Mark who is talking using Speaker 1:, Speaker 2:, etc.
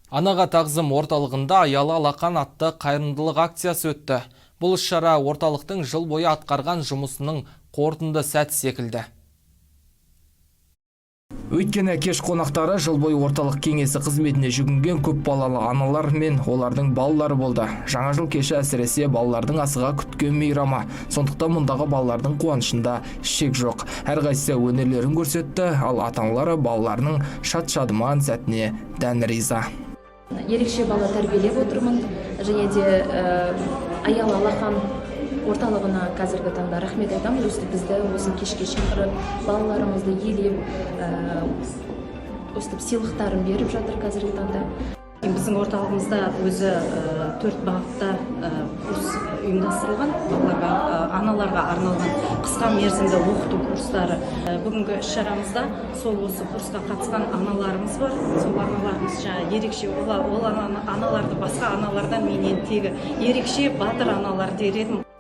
Speaker 1: Анаға тағзым орталығында «Аялы алақан» атты қайырымдылық акциясы өтті. Бұл іс-шара орталықтың жыл бойы атқарған жұмысының қорытынды сәті секілді. Өйткені кеш қонақтары жыл бойы орталық кеңесі қызметіне жүгінген көп балалы аналар мен олардың балалары болды. Жаңа жыл кеші әсіресе балалардың асыға күткен мейрамы. Сондықтан мұндағы балалардың қуанышында шек жоқ. Әрқайсысы өнерлерін көрсетті, ал ата-аналары балаларының шат-шадыман сәтіне дән риза.
Speaker 2: Ерекше бала тәрбиелеп отырмын және де «Аялы алақан» орталығына қазіргі таңда рахмет айтамын. Өстіп бізді осы кешке шақырып, балаларымызды елеп, өстіп сыйлықтарын беріп жатыр қазіргі таңда.
Speaker 3: Біздің орталығымызда өзі төрт бағытта курс ұйымдастырылған: балаларға, аналарға арналған қысқа мерзімді оқыту курстары. Бүгінгі іс шарамызда сол осы курсқа қатысқан аналарымыз бар. Сол аналарымыз жаңағы ерекше, ол аналарды басқа аналардан мен енді тегі ерекше батыр аналар дер едім.